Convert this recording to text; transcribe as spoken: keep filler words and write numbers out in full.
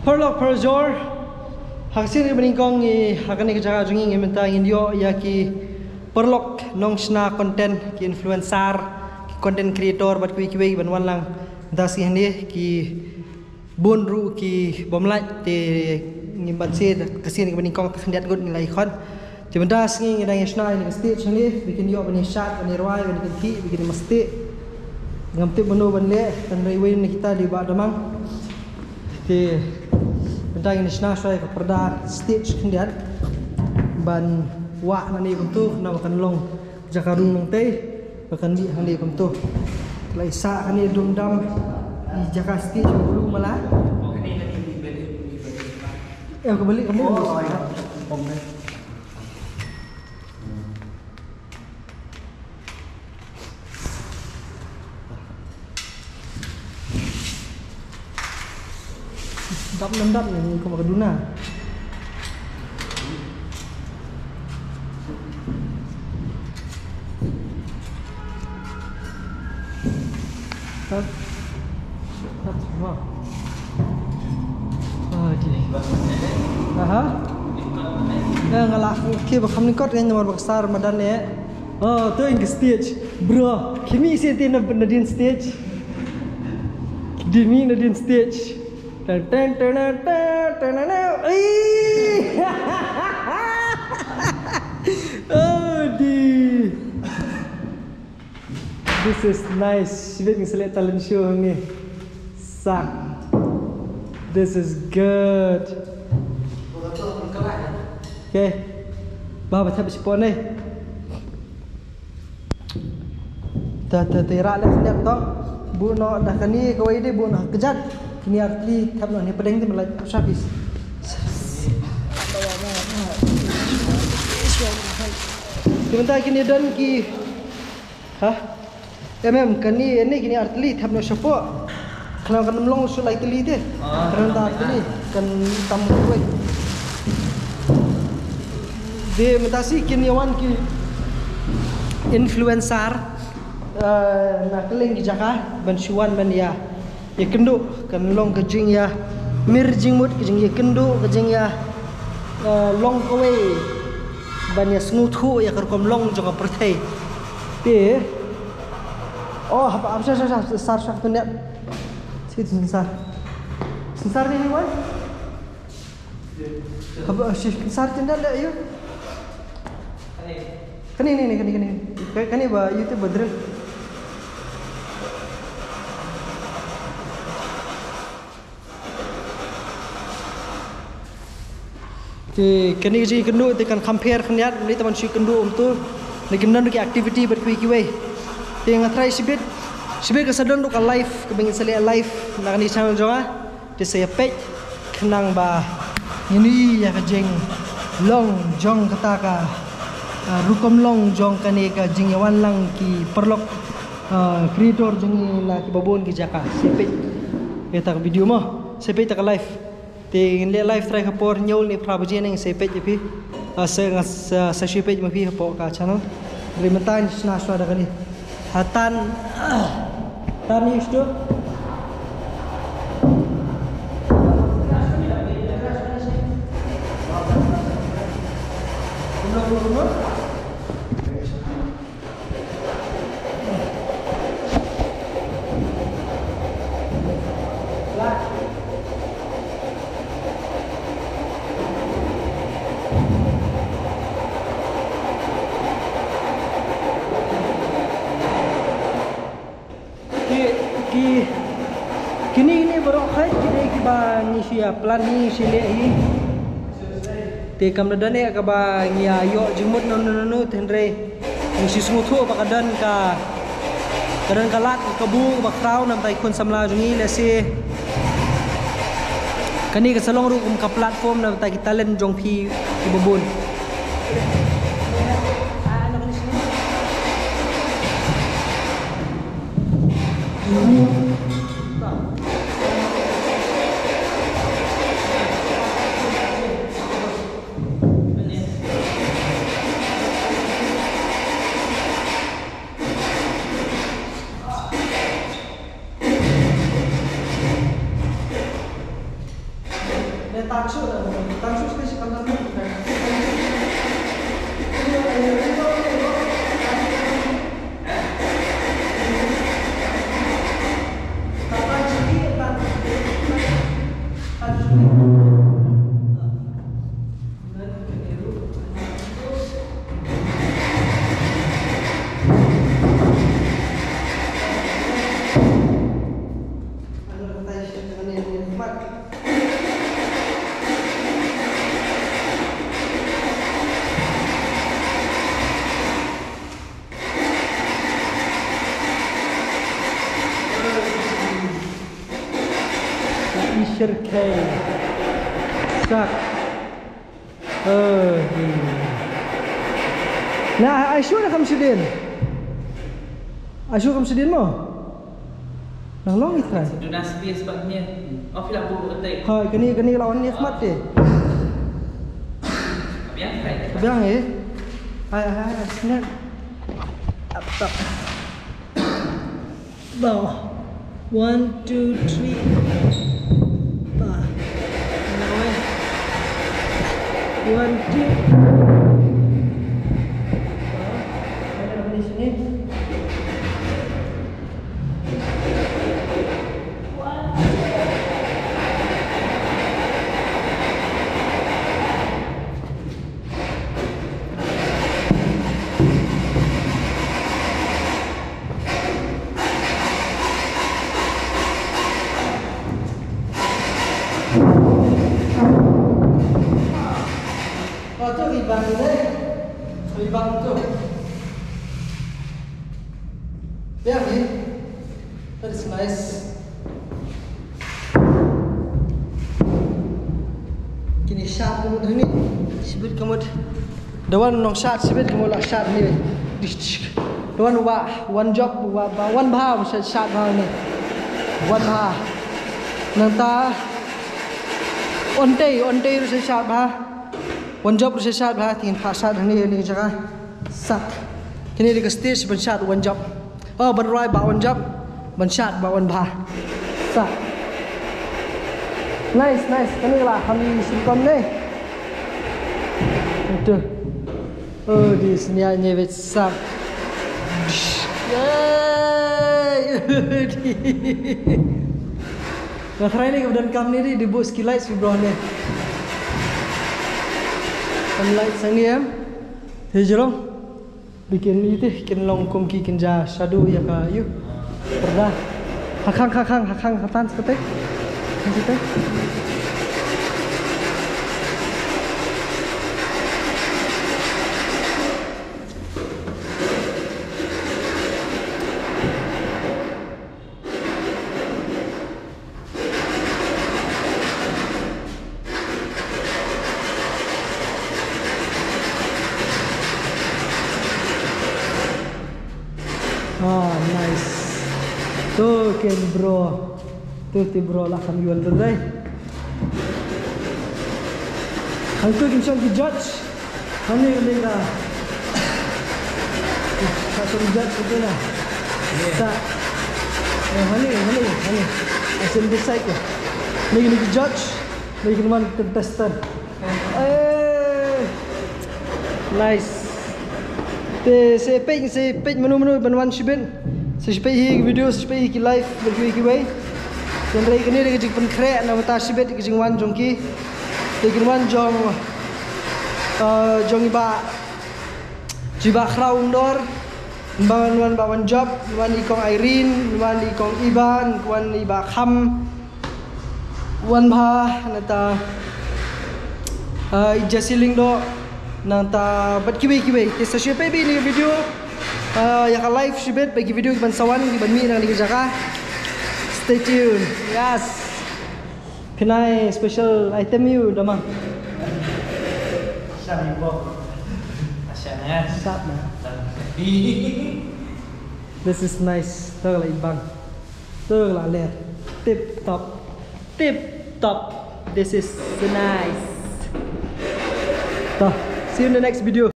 Paralok parajor, ha ka sien kaba nyngkong ngi, ha kane ka jaka jong ngi, mynta ngin ïoh ïa ki paralok nongshna content, ki influencer, ki content creator bad kiwei kiwei ban wan lang. Mynta sngi hangne ki bun ruh ki bym lait, te ngim banse da ka sien kaba nyngkong, te khyndiat ngut ngi la ïakhun. Te mynta sngi ngi dang ïa shna ïa ka stage hangne, ba kin ïoh ban ïa shad, ban ïa rwai, ban ïa kynthih, ba kin ïa mysteh. Ngam tip mano ban leh, tang dei wei na kita dei Bah Damang. Te mynta ngin ïa shna shuwa ïa ka parda stage khyndiat ban wah nangne kumto, namar kan long jaka rung nangtei, ba kan mih hangne kumto. Ka la i sah kane dum dam i jaka stage ba blue mala. Eh, ka balik, ka balik. Dap nang dap ni, ni kau makan duna. Dap. Dap semua. Oh, di. Aha. Ya, ngalah. Okay, bakam ni kot kan nomor bakasar madan eh. Oh, tu yang ke stage. Bro, kimi sih ti na, na din stage. Dimi na din stage. Ten, ten, ten, ten, ten, ten, ten. Ih! Oh, di. This is nice. Shibit ngi select talent show ni. Sak. This is good. Okay. Ba ba thep spot ni. Ta ta ta rak leh khyndiat to. Buh noh da kane kawei de, buh noh kjat. Kine artylli thep noh ne pdeng te, mlai sha pis. Te mynta kine don ki. Ha? Em em, kane, ne kine artylli thep noh shapoh. Khnang kan ym long shu lai tylli te. Ah, khnang ta artylli kan tam wei. De mynta shi kin ïa wan ki influencer, eh, na kylleng ki jaka ban shu wan ban ïa, ïakynduh, kan long ka jingïa mir jingmut, ka jingïakynduh, ka jingïa, eh, long kawei ban ïa sngewthuh ïa ka rukom long jong ka pyrthei. Te, oh, hap, hap, sar, sar, sar, sar, sar, tu net. Sini sar. Sar ni ni wan. Haba, shi, sar tinda le, ayo. Kane, kane, kane, kane. Ka-, kane ba, YouTube ba dreng. Te, kane ka jingïakynduh, te kan compare khyndiat, mynta ban shu ïakynduh kumto. Te kin don ki activity bad kiwei kiwei. Te nga try shibit, shibit ka sa don ruh ka live, kaba ngin sa leh live na kane ka channel jong nga. Te sa ïa peit khnang ba ngin ïohi ïa ka jinglong jong kata ka, ah, rukom long jong kane ka jingïawan lang ki paralok, ah, creator jong ngi na kiba bun ki jaka. Sa ïa peit ïa kata ka video mo. Sa ïa peit ïa kata ka live. Te ngin leh live trai ka por hynñiew ne phra baje ne, sa ïa peit ïa phi. Ah, sa, nga sa, sa shu peit ma phi hapoh ka channel. Ri mynta ngin shna shuwa da kane. Hatan, tan ni stu. Ki, ki, kine, kine baroh hi ki dei kiba ngi shu ïa plan hi, ngi shu leh hi. Te kam da don eh kaba ngi ïa ïoh jingmut nano nano, hynrei ngi shu sngewthuh ba ka don ka, ka don ka lad ka kabu ba khraw namar ki khun samla jong ngi, lehse kane ka sa long ruh kum ka platform namar ki talent jong phi kiba bun. Isher K. Sak. Eh, na, ai shu da kham shadien. Ai shu kham shadien mo. Nang long i trai. Duna space bad ni. Oh, phi la buh kata. Ha, kani, kani la wan ni khmat te. Biang kai. Biang eh. Hai, hai, hai, snap. Up top. Ba. One, two, three. Ba. One, two. Ba. Ada di sini. Oh, tu rebound ni. Rebound tu. Ya, ni. That is nice. Kine shot ka mut hangne. Shibit ka mut. Da wan nong shot shibit ka mut la shot hangne. Da wan wa, wan jop, wa, wa, wan bha, wa shot, shot bha hangne. Wan bha. Nangta. Ontei, ontei ruh shot bha. Wan jop ruh shot bha, tin pha shot hangne, hangne jaka. Sak. Kine dei ka stage ban shot wan jop. Oh, ban rwai ba wan jop. Ban shot ba wan bha. Sak. Nice, nice. Kane la kham sngewbha ne. Itu. Oh, di sini aja wet sak. Yay! Nga try ne ka ba donkam ne di, di buh ski lights fi bro ne. Kan light sang ni em. Te jrong. Bikin ite kin long kum ki kin ja shadow ïa ka ïu. Parda. Ha khang, ha khang, ha khang, ha tan sa kate. Kan sa kate. Ah, nice. Tu ken bro. Tu ti bro la kham ïual tu dei. Hangtu kin shong ki judge. Hani, hani ka. Ka shong judge tu na. Sa. Eh, hani, hani, hani. Asin decide ko. Ni, ni ki judge. Ni ki man contestant. Eh. Nice. Te sa peit, sa peit mano mano ban wan shibit. Sa peit hi ki video, sa peit hi ki live, ban peit kiwei. Hynrei kane dei ka jingpynkhreh na bynta shibit ka jingwan jong ki. Te kin wan jong, eh, jong i Bah, jong i Bah Khraw Umdor. Ban wan Bah Wanjop, wan i Kong Irene, wan i Kong Iban, wan i Bah Kham. Wan bha, nangta, ah, i Jesse Lyngdoh, nangta bad kiwei kiwei. Te sa shu peit beit ïa kane ka video, ah, ïa ka live shibit, bad ki video kiban sa wan, kiban mih na kane ka jaka. Stay tuned. Yes. Pynai special item ïa u, Dama. Shan ïa u. Shan, eh. Shan, eh. This is nice. Tang la i bang. Tang la ler. Tip top. Tip top. This is nice. Ta, see you in the next video.